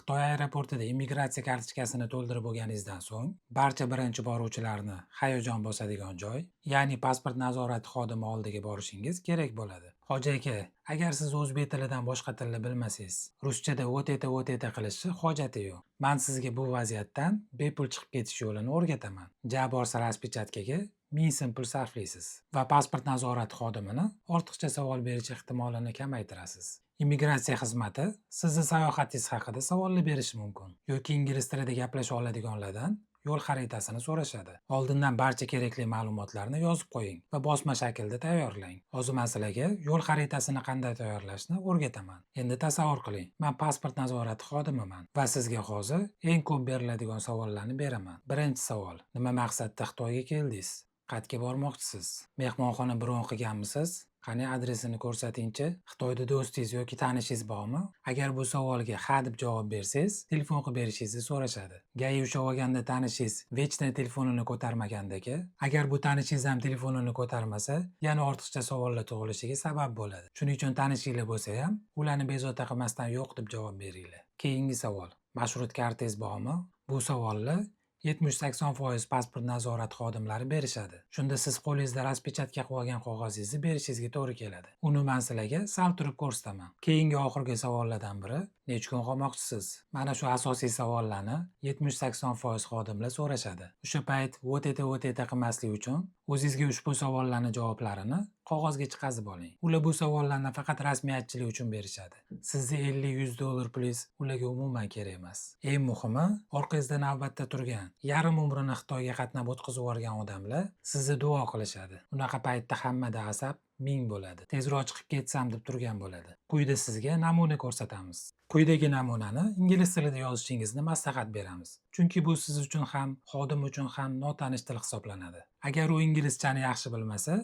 Xitoy aeroportida immigratsiya kartochkasini to'ldirib bo'lganingizdan so'ng, barcha birinchi boruvchilarni hayajon bosadigan joy, ya'ni pasport nazorati xodimi oldiga borishingiz kerak bo'ladi. Hoji aka, agar siz o'zbek tilidan boshqa tilni bilmasangiz, ruschada "вот это, вот это" qilishni hojati yo'q. Man sizga bu vaziyatdan bepul chiqib ketish yo'lini o'rgataman. Ja borsa, распечатка ga 1000 so'm pul sarflaysiz va pasport nazorati xodimini ortiqcha savol berish ehtimolini kamaytirasiz. Immigratsiya xizmati sizni sayohatingiz haqida savollar berishi mumkin yoki ingliz tilida gaplasha oladiganlardan yo'l xaritasini so'rashadi. Oldindan barcha kerakli ma'lumotlarni yozib qo'ying va bosma shaklda tayyorlang. Hozir man sizlarga yo'l xaritasini qanday tayyorlashni o'rgataman. Endi tasavvur qiling, man pasport nazorati xodimiman va sizga hozir eng ko'p beriladigan savollarni beraman. Birinchi savol: nima maqsadda Xitoyga keldingiz? Qayerga bormoqchisiz? Mehmonxona bron qilganmisiz? Qani, adresini ko'rsatingchi? Xitoyda do'stingiz yoki tanishingiz bormi? Agar bu savolga ha deb javob bersangiz, telefon qilib berishingizni so'rashadi. ГАИ ushlab olganda tanishingiz вечно telefonini ko'tarmagandaki, agar bu tanishingiz ham telefonini ko'tarmasa, yana ortiqcha savollar tug'ilishiga sabab bo'ladi. Shuning uchun tanishinglar bo'lsa ham, ularni bezovta qilmasdan yo'q deb javob beringlar. Keyingi savol: marshrut kartangiz bormi? Bu savolni 70-80% pasport nazorati xodimlari berishadi. Shunda siz qo'lingizda распечатка qilib olgan qog'ozingizni berishingizga to'g'ri keladi. Uni man sizlarga sal turib ko'rsataman. Keyingi, oxirgi savollardan biri: necha kun qolmoqchisiz? Mana shu asosiy savollarni 70-80% xodimlar so'rashadi. O'sha payt "вот это, вот это" qilmaslik uchun o'zingizga ushbu savollarni javoblarini qog'ozga chiqazib oling. Ular bu savollarni faqat rasmiyatchilik uchun berishadi. Sizni 50-100 dollar pulingiz ularga umuman kerak emas. Eng muhimi, orqangizda navbatda turgan, yarim umrini Xitoyga qatnab o'tkazib yuborgan odamlar sizni duo qilishadi. Unaqa paytda hammada asab ming bo'ladi. Tezroq chiqib ketsam deb turgan bo'ladi. Quyida sizga namuna ko'rsatamiz. Quyidagi namunani ingliz tilida yozishingizni maslahat beramiz. Chunki bu siz uchun ham, xodim uchun ham notanish til hisoblanadi. Agar u inglizchani yaxshi bilmasa,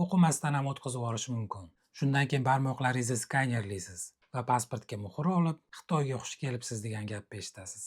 o'qimasdan ham o'tkazib yuborishi mumkin. Shundan keyin barmoqlaringizni skanerlaysiz va pasportga muhr olib, Xitoyga xush kelibsiz degan gapni eshitasiz.